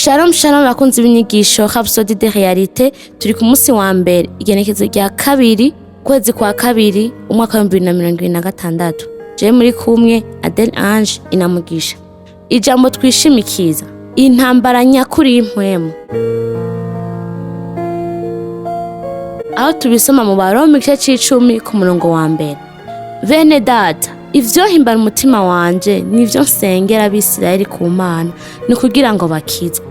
Shalom shalom bakunzi b'inyigisho Rhapsody de Réalité. Turi ku munsi wa mbere, igenekezo rya kabiri, kwezi kwa kabiri, umwaka wa 2026. Jewe muri kumwe Adele Ange Inamugisha. Ijambo twishimikiza: intambara nyakuri y'impwemu, aho tubisoma mu Baroma igice c'icumi ku murongo wa mbere. Bene data, ivyohimbara umutima wanje nivyo nsengera Abisirayeli ku Mana ni kugira ngo bakizwe.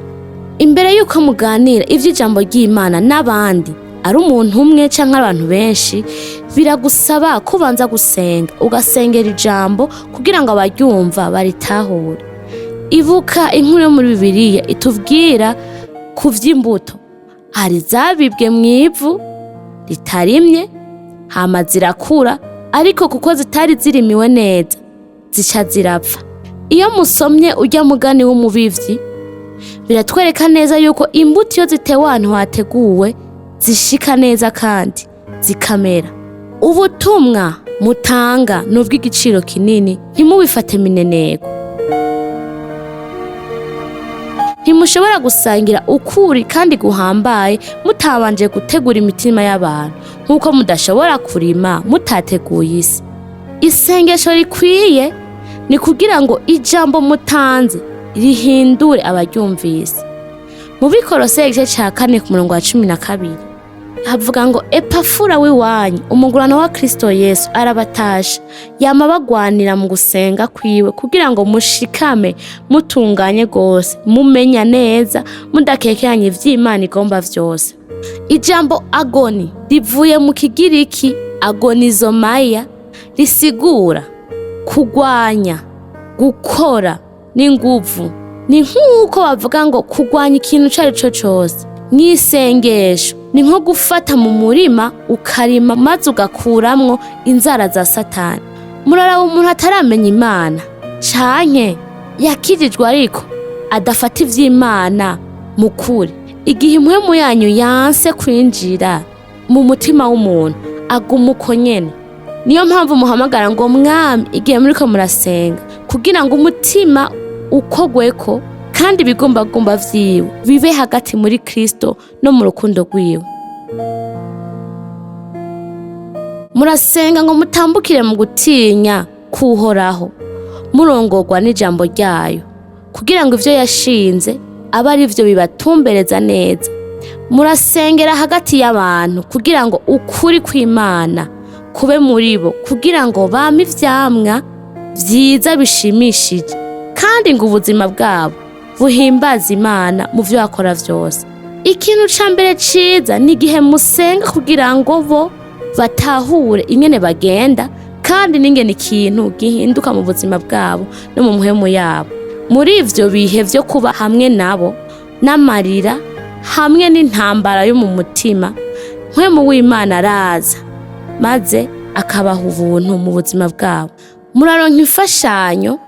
Imbere y'uko muganira ivy'ijambo ry'Imana n'abandi, ari umuntu umwe canke abantu benshi, biragusaba kubanza gusenga, ugasengera ijambo kugira ngo abaryumva baritahure. Ibuka inkuru yo muri Bibiliya itubwira ku vy'imbuto. Hari izabibwe mw'ivu ritarimye, hama zirakura, ariko kuko zitari zirimiwe neza zica zirapfa. Iyo musomye urya mugani w'umubivyi, biratwereka neza yuko imbuto iyo zitewe ahantu hateguwe zishika neza kandi zikamera. Ubutumwa mutanga ni ubw'igiciro kinini, ntimubifate minenego. Ntimushobora gusangira ukuri kandi guhambaye mutabanje gutegura imitima y'abantu, nk'uko mudashobora kurima mutateguye isi. Isengesho rikwiye ni kugira ngo ijambo mutanze rihindure abaryumvise. Mu Bikorose igice ca 4 ku murongo wa 12 havuga ngo: "Epafura w'iwanyu, umugurano wa Kristo Yesu, arabatasha, yama bagwanira mu gusenga kwiwe kugira ngo mushikame mutunganye gose, mumenya neza, mudakekeranye ivy'Imana igomba vyose." Ijambo agoni rivuye mu Kigiriki agonizomaya, risigura kugwanya, gukora n'inguvu. Ni nk'uko bavuga ngo kugwanya ikintu ico ari cyo cose. Mw'isengesho ni nko gufata mu murima ukarima, maze ugakuramwo inzara za Satani. Muraraba umuntu ataramenya Imana canke yakijijwe ariko adafata ivy'Imana mu kuri, igihe impwemu yanyu yanse kwinjira mu mutima w'umuntu, aguma uko nyene. Niyo mpamvu muhamagara ngo "Mwami" igihe muriko murasenga, kugira ngo umutima ukogweko kandi ibigumbagumba vyiwe bibe hagati muri Kristo no mu rukundo rwiwe. Murasenga ngo mutambukire mu gutinya kuhoraho, murongorwa n'ijambo ryayo, kugira ngo ivyo yashinze abe ari vyo bibatumbereza neza. Murasengera hagati y'abantu kugira ngo ukuri kw'Imana kube muri bo, kugira ngo bame ivyamwa vyiza bishimishije, kandi ngo ubuzima bwabo buhimbaze Imana mu vyo bakora vyose. Ikintu ca mbere ciza ni igihe musenga kugira ngo bo batahure ingene bagenda kandi n'ingene ikintu gihinduka mu buzima bwabo no mu mpwemu yabo. Muri ivyo bihe vyo kuba hamwe nabo n'amarira hamwe n'intambara yo mu mutima, mpwemu w'Imana araza maze akabaha ubuntu mu buzima bwabo. Muraronka imfashanyo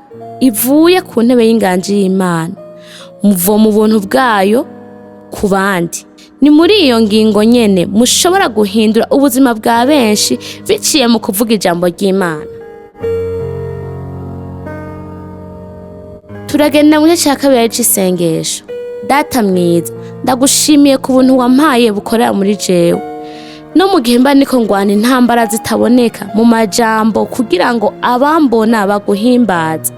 ivuye ku ntebe y'inganji y'Imana, muvoma ubuntu bwayo ku bandi. Ni muri iyo ngingo nyene mushobora guhindura ubuzima bwa benshi biciye mu kuvuga ijambo ry'Imana. Turagenda mu gice cya kabiri c'isengesho. Data mwiza, ndagushimiye ku buntu wampaye bukorera muri jewe, no mu gihe mba niko ngwana intambara zitaboneka mu majambo, kugira ngo abambona baguhimbaze.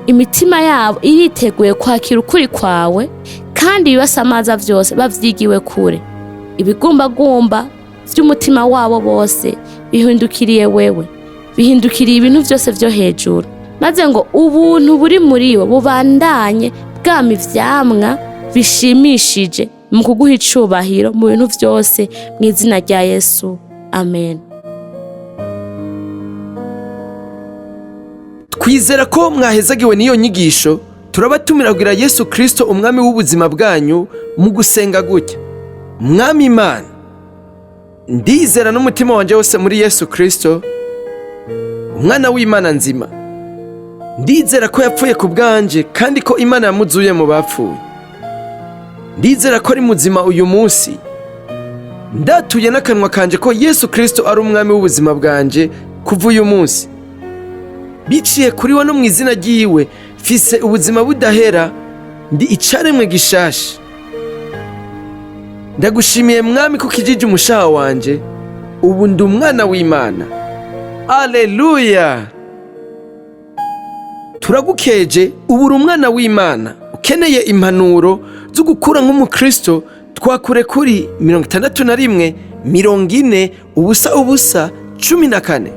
Imitima yabo iriteguye kwakira ukuri kwawe, kandi ibibasamaza vyose bavyigiwe kure. Ibigumbagumba vy'umutima wabo bose bihindukiriye wewe, bihindukiriye ibintu vyose vyo hejuru, maze ngo ubuntu buri muri bo bubandanye bwama ivyamwa bishimishije mu kuguha icubahiro mu bintu vyose, mu izina rya Yesu, amen. Twizera ko mwahezagiwe n'iyo nyigisho. Turabatumira kugira Yesu Kristo umwami w'ubuzima bwanyu mu gusenga gutya: Mwami Imana, ndizera n'umutima wanje wose muri Yesu Kristo, umwana w'Imana nzima. Ndizera ko yapfuye ku bwanje kandi ko Imana yamuzuye mu bapfuye. Ndizera ko ari muzima uyu munsi. Ndatuye n'akanwa kanje ko Yesu Kristo ari umwami w'ubuzima bwanje kuva uyu munsi. Biciye kuri we no mu izina ryiwe, mfise ubuzima budahera, ndi icaremwe gishasha. Ndagushimiye Mwami ko ukijije umushaha wanje. Ubu ndi umwana w'Imana. Aleluya! Turagukeje, ubu uri umwana w'Imana. Ukeneye impanuro zo gukura nk'umukristo, twakure kuri 61 40 00 14.